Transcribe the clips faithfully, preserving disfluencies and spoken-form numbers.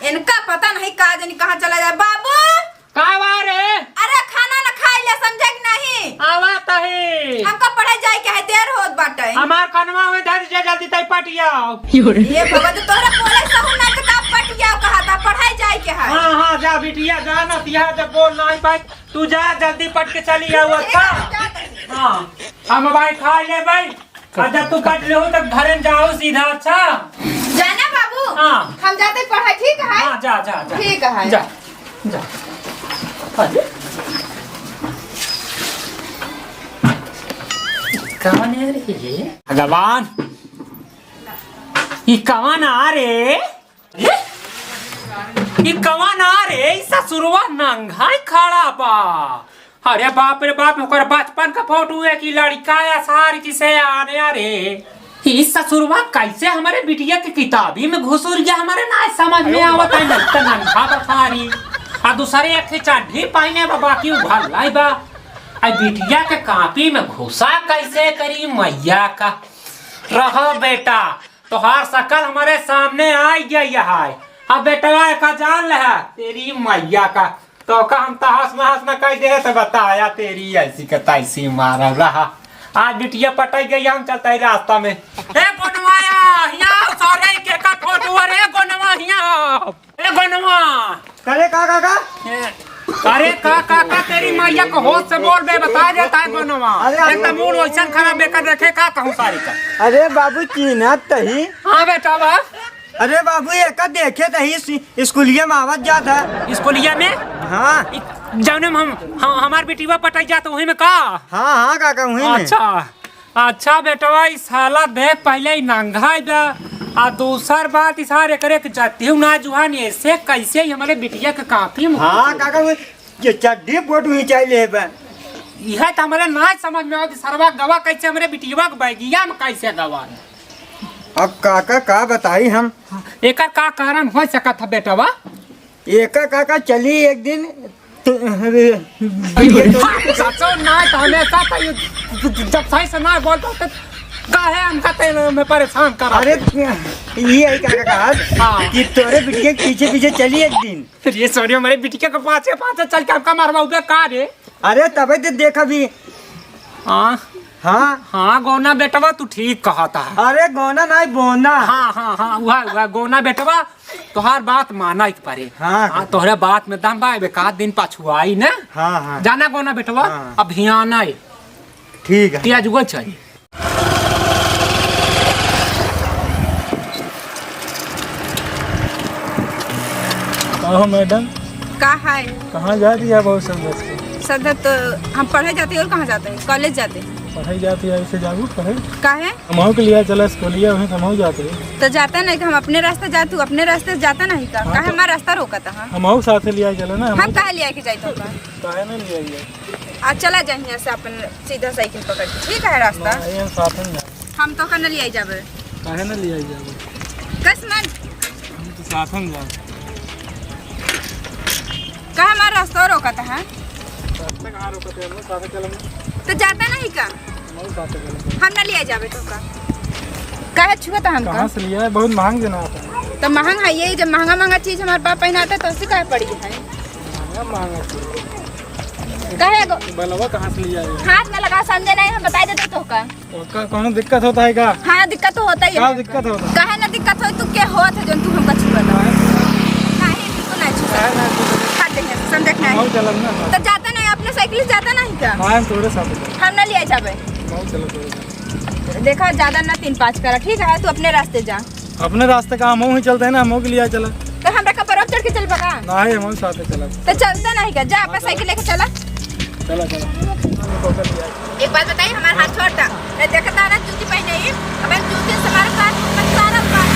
इनका पता नहीं का जानी कहाँ चला जाए। बाबू! का बा रे? अरे खाना न खाई ले, समझे कि नहीं? आवा तही। हमका पढ़े जाए के है, देर होत बाटे। हमार कनवा में धर दे, जल्दी तई पटियाओ। ये बाबा, तो तोहरा बोले सहू ना तो का पटियाओ कहा था, पढ़े जाए के है। हाँ, हाँ, जा बिटिया, जा ना, तिहा जब बोल ना आई पाई, तू जा, जल्दी पट के चली आओ, अच्छा? जा, जा, जा। हाँ, हम भाई खा ले भाई। आ जब तू पट लेहू तब घरे में जाओ सीधा, अच्छा? जाना बाबू। हाँ। हम जाते पढ़े, ठीक है? हाँ, जा, जा, जा। ठीक है। जा, जा। अरे। कौन है रे ये? भगवान, ई कौन आ रे? ई कवन आ रे? ई ससुरवा नंगा ही खड़ा बा। अरे बाप रे बाप, ओकर बचपन का फोटो है कि लड़का या सारी चीजें आने। अरे ई ससुरवा कैसे हमारे बिटिया के किताबी में घुसुर गया, हमारे ना समझ में आवत है। एक तो नंगा बा सारी, आ दूसरे एक ठे चड्ढी पहने बा, बाकी उघर लाई बा। आ बिटिया के कापी में घुसा कैसे करी मैया का। रहो बेटा, तोहार शकल हमरे सामने आइ गया है। अब बेटवा एका जान ले है, तेरी मैया का। तो का हम तहस महस न कइ दे तो बताया, तेरी ऐसी का तैसी मारल रहा। आज बिटिया पटाई गई, हम चलता ही रास्ता में। ए गोनवाया, हिया सारे के का फोटो रे गोनवा हिया। ए गोनवा। अरे का काका? ए, अरे का काका, तेरी मैया को होश से बोल बे, बता देता है गोनवा। अरे, अरे, एक तो मूड वैसन खराब बेकार रखे, का कहूँ सारी का। अरे बाबू, चिन्हत तही। हाँ बेटा बा। अरे बाबू, एका देखे तही स्कूलिया में आवत जात है। स्कूलिया में? हाँ। इ-, जौने में हम, हम, हमार बिटिया पटाई जात, वही में का? हाँ, हाँ काका, वही में। अच्छा। अच्छा बेटवा, ई साला देख, पहिले ई नंगा बा, आ दूसर बात, ई सार एकरे के जतियो ना जुहान, ऐसे कैसे ही हमरे बिटिया के कापी में हाँ, काका, वो ये चड्ढी बोट हुई चाहिए बा। इहे तो हमरे ना समझ में आवत, सरवा गवा कैसे हमरे बिटिया के बैगिया में कैसे गवा? अब काका, का बताई हम? एकर का कारण हो सकत है बेटवा? एका काका चली एक दिन। सचो ना, तो हमेशा तो ये जब सही से ना बोलता तो काहे हमका तेरे में परेशान करा? अरे, ये है काका कहा हाँ। कि तोरे बिटिया के पीछे पीछे चली एक दिन। फिर ये सोनियो मेरे बिटिया के पाछे पाछे चल के हमका मारवा उबे का रे? अरे, तबे तो देख अभी। हाँ। हाँ। हाँ, गोना बेटवा, तू ठीक कहता है। अरे, गोना नहीं, बोना। हाँ, हाँ, हाँ, वह, वह, गोना बेटवा, तोहार बात माना एक परे। हाँ। हाँ, तोहरे बात में दम बा, एक आध दिन पछुआई ना। हाँ, हाँ। जाना गोना बेटवा, हाँ। अब हियाँ नहीं। ठीक है। तिया जुगल चाहिए। कहो मैडम। का है? कहाँ जा रही है बहुत संघर्ष के? सर, तो हम पढ़े जाते हैं और कहाँ जाते हैं? कॉलेज जाते हैं। पढ़े जाती है, ऐसे जाबू पढ़े? काहे? हमहू के लिया चला स्कूलिया, वहीं से हमहू जाते हैं। तो जाता नहीं, तो हम अपने रास्ते जा, तू अपने रास्ते जाता नहीं का? हाँ, काहे तो हमारा रास्ता रोका था? हम हमहू साथे लिया चला ना, हम हमहू काहे लिया के जाए तो का? काहे ना लिया गया? आ चला जा यहाँ से अपन सीधा साइकिल पकड़ के, ठीक है रास्ता? नहीं, हम साथे में जाए। हम तो का न लिया जाबे। काहे ना लिया जाबे? कस मन। हम तो साथे में जाए। का हमारा रास्ता रोका था, हाँ? रास्ता कहाँ रोका था? हम लोग साथे चलेंगे। तो जाता नहीं का? हम ना लिया जाबे तो का? काहे छुआ था हमका? कहाँ से लिया है? बहुत महंग देना होता है। तो महंग है ये, जब महंगा महंगा चीज हमारे बाप पहनाता है तो उसी काहे पड़ी है? महंगा महंगा चीज। काहे गो- बलवा कहाँ से लिया है? हाथ में लगा समझे नहीं, हम बताई देते तो का? तो का, कौनो दिक्कत होता है का? हाँ, दिक्कत तो होता ही का है। दिक्कत होता है? काहे ना दिक्कत हो, तू के होत है जौन तू हमका छुआ था? नहीं, बिल्कुल नहीं छुआ। काहे ना छुआ? खाते हैं, समझे कि नहीं? हम चलब ना। तो जाता नहीं, अपने साइकिल से जाता नहीं का? हाँ, हम तोरे साथ चलब। हम ना लिया जाबे। हम चलब तोरे साथ। देखा, ज्यादा ना तीन पाँच करा, ठीक है? तू अपने रास्ते जा। अपने रास्ते का हम ही चलते हैं ना, हम के लिया चला। तो हमरा का बर्फ चढ़ के चलबा का? नहीं, हम साथे चला। तो चलते नहीं का? जा, अपन साइकिल लेके चला। चला, चला। एक बात बताई, हमारा हाथ छोड़ दा। मैं देखता ना जूती पहने ही, अब जूती से हमारे साथ सारा बात।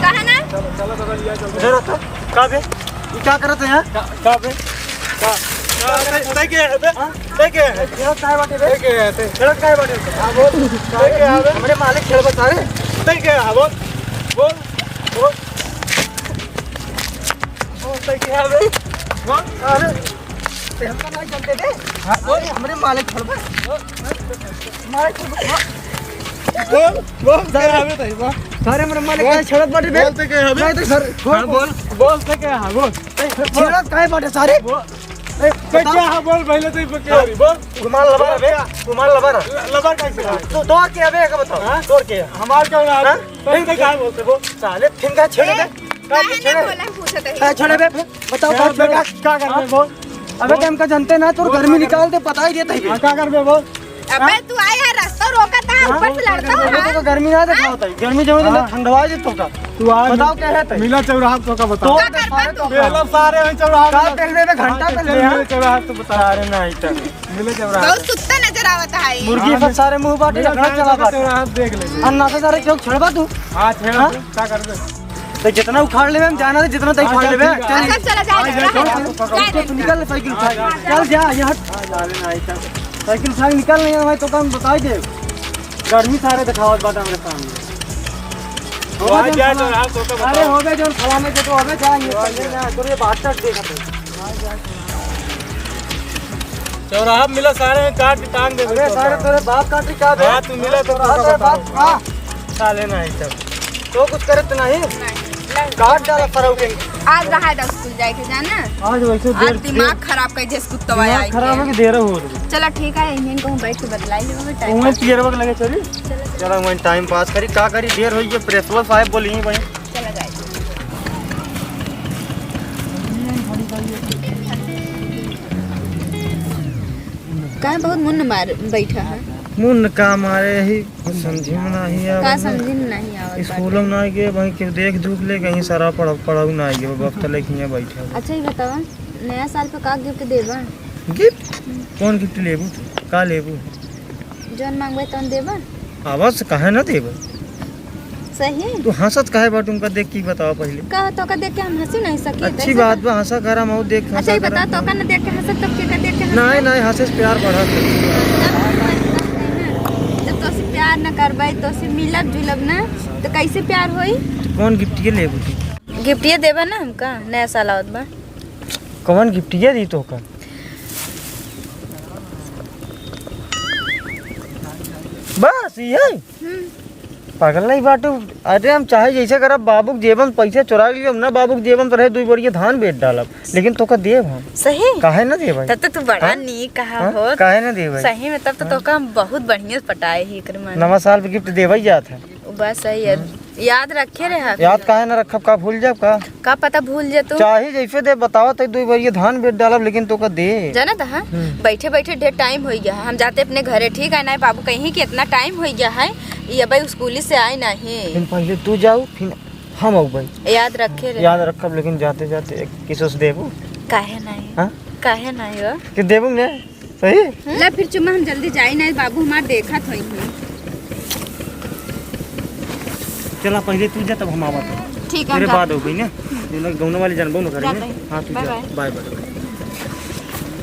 काहे ना? चला, चला, चला, लिया चलते हैं। का बे? ई का करत है यहाँ? का, का बे? का? का, तै, तै के है बे? हाँ? तै के है? खेलत काहे बाटे बे? तै के है, तै? खेलत काहे बाटे? हाँ, बोल। तै के है बे? हमरे मालिक खेलबा सारे। तै के है, बोल। बोल, बोल। बोल, तै के है बे? बोल, अरे। ते हमका नहीं चलते दे। हाँ, बोल, हमरे मालिक खेलबा। बोल। मालिक खेलबा। बोल, बोल, तै के है बे, तै, बोल। अरे, मेरे मालिक, बोल। काहे छेड़त बाटे बे? बोलते के हबे? नहीं तो सर, हाँ, बोल। बोलते के हाँ, बोल। ए, छेड़त काहे बाटे सारे? बोल। ए, बे, बताओ। क्या हाँ, बोल, पहले तो ये बता। बोल। रुमाल लबा रहा बे, रुमाल लबा रहा। ल-, लबा कैसे रहा? तो तोर के हबे, का बताओ? हाँ? तोर के? हमार क्या रहा? हाँ? पहले तो क्या बोलते, बोल। साले, फिर का छेड़े बे? ए, का काहे छेड़े? ना बोला, पूछत है। का छेड़े बे? बताओ, क्या का छेड़े? का, का करबे, बोल? अबे, तो हमका जानते ना, तोर बोल, गर्मी का निकाल दे, पता ही देता ही बे। हाँ, का करबे, बोल? अबे तू आया, रास्ता रोका था, हाँ? ऊपर से लड़ता हो, अबे हाँ? तो गर्मी ना दिखाओ ताई, गर्मी जमे तो हाँ? ठंडवा दे तोका। तू आ बताओ क्या है ताई? मिला चौराहा तोका बताओ। तो का करबा सारे तू? तोका। बेला सारे हैं चौराहा का में। देख लेबे घंटा हाँ, तक चल ले, हाँ? मिले चौराहा तो बता। सारे ना आई तक। मिले चौराहा बहुत पे। कुत्ता नजर आवत है। मुर्गी हाँ, सब सारे मुंह बाटे, मिला झगड़ा सारे चला तोका बाटे। चौराहा देख ले। अन्ना से सारे क्यों छड़बा तू? हाँ, छेड़ा हाँ? तू, का करबे? तो जितना उखाड़ लेबे हम जाना थे, जितना तक हाँ, उखाड़ चल, लेबे, ठीक है। चल। अच्छा, चला जाए, हाँ, चला जाए। चल, चल। तू निकल ले साइकिल उठा। हाँ, चल जा, यहाँ। हाँ, जा ले ना, आई चल। साइकिल उठा के निकल नहीं, भाई, तो काम बताई दे। गर्मी सारे दिखावत बात हमरे सामने। तो आ जाए, तो रहा, तो, तो अरे, बताओ। हो गए, जो फलाने के तो हो गए, जा, ये तो आ पहले जाए। ना, तो ये बात तक देखा थे। चौराहा मिला सारे में काट के टांग दे अरे, सारे तोरे बाप काटी का बे? हाँ, तू मिला तो चौराहा तोरे बताओ। बाप, हाँ। साले ना, आई चल। तो कुछ करत नहीं? नहीं। काट डाला फरऊ के। आज रहा था स्कूल जाए के जाना। आज वैसे आज देर दिमाग खराब कर दे कुत्ता दिमाग आई खराब के। है कि देर हो गई। चला ठीक है, इन्हें कहूँ बैठ के बतलाई लेबो टाइम तुम्हें पास। पियरवा के लगे चली। चला। चला वहीं टाइम पास करी, का करी, देर होई गई, प्रिंसिपल साहब बोली ही वहीं। चला जाए। काहे बहुत मुन्न मार बैठा है? मुन्न का मारे ही कुछ समझी में नहीं आवत का है। समझी में नहीं आवत स्कूलों बाटे? में ना गए, वहीं के देख दुख ले, कहीं सारा पढ़ा, पढ़ाऊ ना गए, वक्त लेके यहाँ बैठा है। अच्छा, ये बतावा, नया साल पे का गिफ्ट देबा? गिफ्ट? कौन गिफ्ट लेबू तू? का लेबू? जौन मांगबे तौन देबा? आवाज से काहे ना देबे? सही? तू हंसत काहे बाटू, उनका देख के बतावा पहिले। का तोका देख के हम हंसी नहीं सकी? अच्छी बात बा, हंसा करा, मऊ देख अच्छा, हंसा ये करा। बता, तोका न देख के हंसत, तब के का देख के हंसत? नहीं, नहीं, हंसे से प्यार बढ़त है। जब तोसे प्यार न करबै, तोसे मिलब जुलब ना, तो कैसे प्यार होई? तो कौन गिफ्ट ये लेबू तू? गिफ्ट ये देबा ना हमका, नया साल आवत बा। कौन गिफ्ट ये दी तोका? बस ये? हम्म। पागल नहीं बाटू। अरे हम चाहे जैसे करब, बाबू के जेबन पैसा चुरा लियो ना, बाबू के जेबन तो रहे, दुई बोरिया धान बेच डालब, लेकिन तोका देब हम। सही? काहे ना देब भाई? तब तो तू बड़ा हाँ? नीक कहा हाँ? हो। काहे ना देब भाई? सही में तब तो हाँ? तोका हम बहुत बढ़िया पटाए ही एकर माने। नवा साल पे गिफ्ट देबे ही जात है। बस सही है। हम्म। याद रखे रहे आप याद लोग। काहे ना रखब, का भूल जाब का? का पता भूल जा तू। चाहे जैसे दे बतावा, तो दुई बोरिया धान बेच डालब, लेकिन तोका दे। जानत है, हम्म। बैठे बैठे ढेर टाइम हो गया है, हम जाते अपने घरे, ठीक है ना? बाबू कहीं कि इतना टाइम हो गया है, ये अबे स्कूल से आए नहीं। फिर पहले तू जाऊ, फिर हम आऊ भाई। याद रखे रहे। याद रखब, लेकिन जाते जाते एक किस उस देबू। काहे नहीं? हाँ? काहे नहीं हो? कि देबू ने? सही? ले फिर चुम्मा, हम जल्दी जाई ना, बाबू हमार देखत होई हैं। चला पहले तू जा, तब हम आवत हैं। ठीक है, तेरे हम बाद जाते हो गई ना। हैं। ये लोग दोनों वाले जानबो न करेंगे। जाते हैं। हाँ, तू बाय जा। बाय। Bye bye.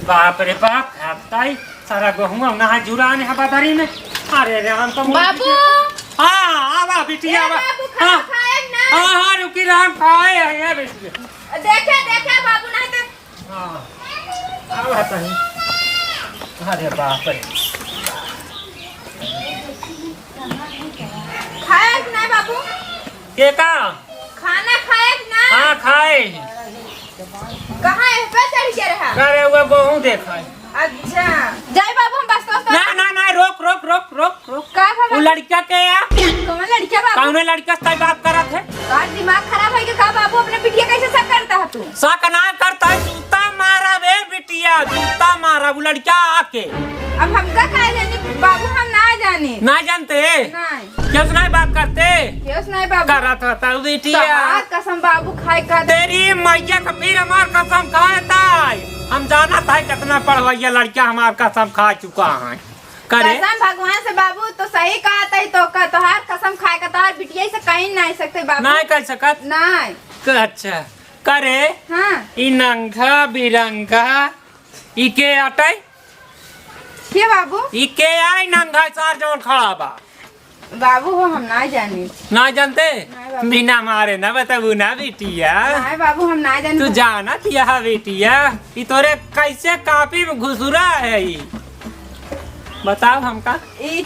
बाप रे बाप, हफ्ता ही सारा गहुआ नहा जुरान है बदरी में। अरे रे, हम तो बाबू। हाँ, आवा बिटिया, ए आवा। बाबू, खाना हाँ। खाए ना? हाँ, हाँ, रुकी राम खाए हैं, ये बिटिया। देखे, देखे बाबू, नहीं तो हाँ, आवा तनी। अरे बाप रे। खाए कि नहीं बाबू? के का? खाना खाए कि ना? हाँ, खाए। कहाँ है? पे चढ़ के रहा? अरे, वो गेहूं देखा है। अच्छा। जाए बाबू, हम बस, बस, बस। ना, ना, ना, रोक, रोक, रोक, रोक। का भला? वो लड़का के या? कौन लड़का बाबू? कौनो लड़का से बात करत है? का दिमाग खराब है कि का बाबू? अपने बिटिया कैसे शक करता है तू? शक ना करता है, जूता मारा बे बिटिया, जूता मारा वो लड़का आके। अब हमका का जानी बाबू, हम ना जानी। ना जानते? नहीं। क्यों से नहीं बात करते? क्यों से नहीं बाबू? करत रहता है बिटिया। तहार कसम बाबू खाए का। तेरी मैया का फिर हमार कसम खाए ताई। हम जानत है कितना पढ़वैया लड़का हमार कसम खा चुका है। करे? कसम भगवान से बाबू, तो सही कहा तई, तो का, तोहार कसम खाए का, तोहार बिटिया से कहीं नहीं सकते बाबू। नहीं कह सकत? नहीं। क-, अच्छा। करे? हाँ। ई नंगा बिरंगा, ई के अटै? के बाबू? ई के आई नंगा सार जौन खड़ा बा? बाबू हो, हम ना जानी। ना जानते? नहीं बाबू। बिना मारे ना बताबू ना बिटिया। नहीं बाबू, हम ना जानी। तू जानत यह बिटिया, ई तोरे कैसे कापी में घुसुरा है ई? बताओ हमका। ई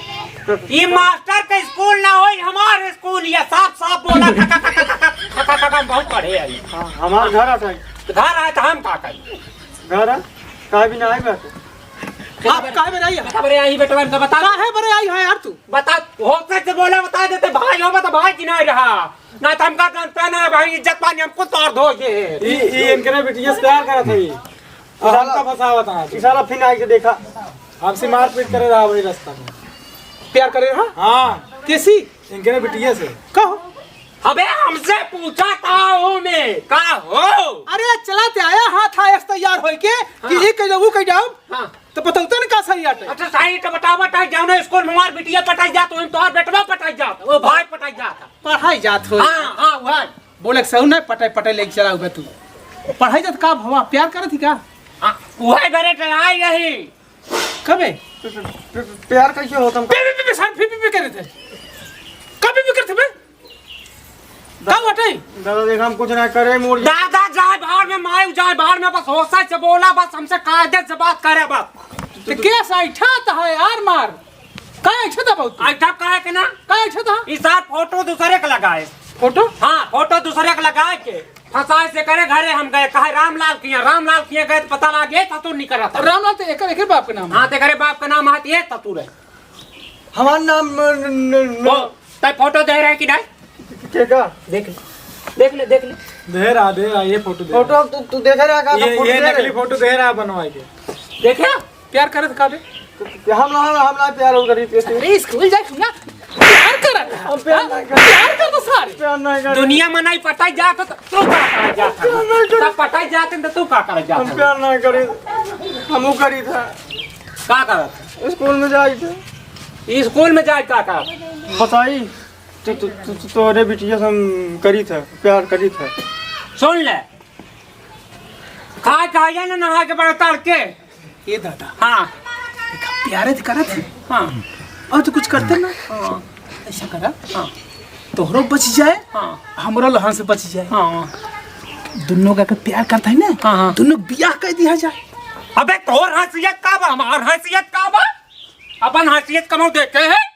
ये मास्टर का स्कूल ना होई, हमार स्कूल, ये साफ साफ बोला, खका, खका, खका, खका, खका, हम बहुत पढ़े हैं। हाँ, हमार घर हटे। घर है तो हम का करी? घर है? काहे भी ना आई बाटे? आप काहे बरे आई है? बेटा बरे आई, बेटवा इनका बता। काहे बरे आई है यार तू? बता, होश से बोला, बता देते, भाई हो, बता, भाई की ना रहा। ना तो हमका जानता ना भाई, इज्जत पानी हमको तोड़ दो ये। ई, ई इनकरे बिटिया से प्यार करत है। और हमका फंसावत है। ई साला फिर आइके देखा। हमसे मारपीट करे रहा वही रास्ता में। प्यार करे रहा? हाँ। कैसी? इनकरे बिटिया से। कहो। अबे हमसे पूछा का हो मैं, का हो? अरे चला ते आया हाथ आयस तैयार होइके कि हाँ। ये कह जाऊ, कह जाऊ। हाँ। तो बताऊ तन का सही आटे। अच्छा सही तो बतावा, ताई जाओ ना स्कूल में हमार बिटिया पटाई जात, वहीं तोहर बेटवा पटाई जात, वो भाई पटाई जात। पढ़ाई जात हो। हाँ, हाँ, वही। बोले सहू नहीं पटाई, पटाई लेके चला हुआ तू। पढ़ाई जात का भवा, प्यार करत ही का? हाँ, वही बरे तो आई रही। कबे? प्यार कैसे होता हम पे, पे, पे, पे, साहब, पे, पे, पे करे थे। कबे भी करते बे? का बटे? दादा देख, हम कुछ ना करे, मोर दादा जाए बाहर में, माई जाए बाहर में, बस होशा से बोला, बस हमसे कायदे से बात करे बस। तो क्या सा ऐठा था है यार मार? का ऐठा था बहुत? ऐठा का है कि ना? का ऐठा था? ई सार फोटो दूसरे के लगाए। फोटो? हाँ, फोटो दूसरे के लगाए के फंसाए से करे घरे हम गए, कहे रामलाल किया, रामलाल किया गए तो पता लगे तो तू नहीं करता। रामलाल तो एकर, एकर बाप के नाम है। हाँ, तो करे बाप का नाम है, तो ये तो तू रहे। हमार नाम न, न, न, न। वो, तै फोटो दे रहे कि नहीं? के का? देख ले, देख ले, देख ले। दे रहा, दे रहा, ये फोटो दे फोटो रहा। तू, तू देखे रहा का? ये, फोटो ये दे नकली रहे। फोटो दे रहा बनवा के। देखे? प्यार करत का बे? हम लोग, हम लोग प्यार हो करी थे। अरे, स्कूल जाए, सुना? प्यार करत है। हम प्यार हाँ? नहीं करत। प्यार करत सारे। प्यार नहीं करत। दुनिया में नहीं पटाई जात, तो तू का करत जात है? प्यार नहीं करत। सब पटाई जात हैं, तो तू का करत जात हम है? प्यार नहीं करी। हम वो करी था। का करत है? स्कूल में जाई थे। ई स्कूल में जाए का करत? बताई, तू, तू, तू, तू, तोरे बिटिया से हम करी था, प्यार करी था। सुन ले, खा के आइए ना नहा के बड़ा तड़के। ए दादा। हाँ। देखा, प्यारे तो करत है। हाँ। और तो कुछ करते ना। हाँ। ऐसा करा। हाँ। तोहरो बच जाए, हाँ। हमरो लहन से बच जाए। हाँ। दुन्नो का के प्यार करता है ना, हाँ, हाँ। दुन्नो बियाह कर दिया जाए। अबे तोर हैसियत का बा, हमार हैसियत का बा? अपन हैसियत कमाओ देते हैं।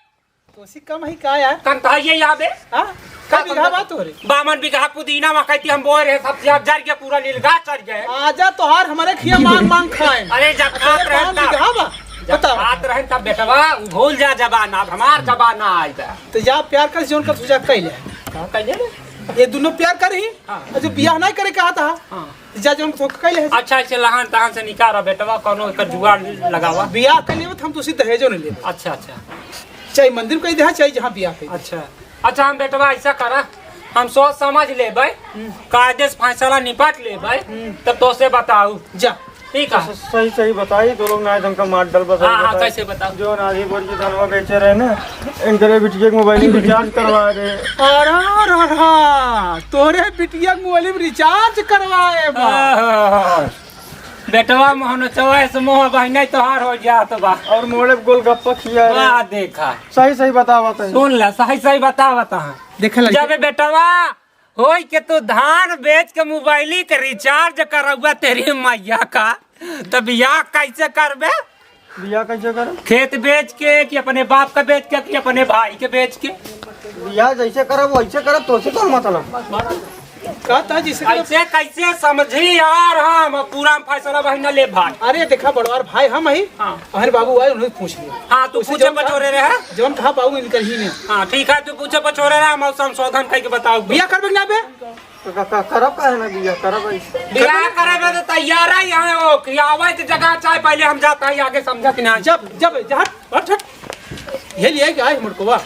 तोसी कम ही का यार? कम तो है ये यहाँ बे। हाँ? का कई बीघा कम बा तोरे? बावन बीघा पुदीना मा कहती हम बोए रहे, सब जर, जर के पूरा नीलगाय चर गए। आजा तोहार हमारे खिया मांग मांग खाए। अरे जब अरे खात रहे बावन तब, बीघा बा? जब बताओ। खात रहे तब बेटवा, भूल जा जमाना, अब हमार जमाना आइगा। तो जा प्यार कर, जोन कर तुझा कैले। का कैले रे? ये दुन्नो प्यार कर ही। हाँ। और जो बियाह नहीं करे कहा था, हाँ। जा जोन तो कैले है। अच्छा, ऐसे लहान तहान से निकाल बेटवा, कौनो एकर जुगाड़ लगावा। बियाह कर लेबे तो हम तुसी दहेजो नहीं लेबे। अच्छा, अच्छा। चाहे मंदिर कह दे, चाहे जहाँ बियाह कह दे। अच्छा, अच्छा, हम बेटवा ऐसा करा, हम सोच समझ लेबै, हम्म। कायदे से फैसला निपट लेबै, हम्म। तब तोसे बताऊ। जा। ठीक है। स-, सही, सही बताई, तो लोग ना एकदम का मार डल बस हाँ, हाँ, बताई। कैसे बताओ? जो नारी बोल के धनवा बेचे रहे ना, इनकरे बिटिया के मोबाइल में रिचार्ज करवा रहे। अरे, अरे, अरे, तोरे बिटिया के मोबाइल में रिचार्ज करवाए बा। हाँ, हाँ, हाँ। बेटवा मोहन चवा ऐसे मोह बहिना तोहार हो जात बा। और मोड़े गोलगप्पा खिया रहे। वाह, देखा। सही, सही बतावत है। सुन ला, सही, सही बतावत है। देखे लड़के। जब बेटवा होई के तू धान बेच के मोबाइल के रिचार्ज करउआ तेरी मैया का, त बियाह कैसे करबे? बियाह कैसे करब? खेत बेच के कि अपने बाप का बेच के कि अपने भाई के बेच के? बियाह जैसे करब वैसे करब, तोसे कौन मतलब? कहता जिसे करब। ऐसे कैसे समझी यार, हम पूरा फैसला भाई न ले भाई। अरे देखा बड़वार भाई हम ही। हाँ। अरे बाबू आए उन्हें पूछ लिया। हाँ, तू उसे पूछे जौन कहा, पछोरे रहे। जौन कहा बाबू इनकर ही ने। हाँ, ठीक है, तू पूछे पछोरे रहे, हम संशोधन करके बताओ। बियाह करबे कि ना बे? क-, क-, क-, करब काहे ना बियाह, करब ऐसे। बियाह करे में तो तैयार है यहाँ, वो कि आवे के जगह चाहे पहले हम जाता है आगे, समझा कि ना? जब, जब, हट, हट, हट। ये लिए कि आए मुड़कवा।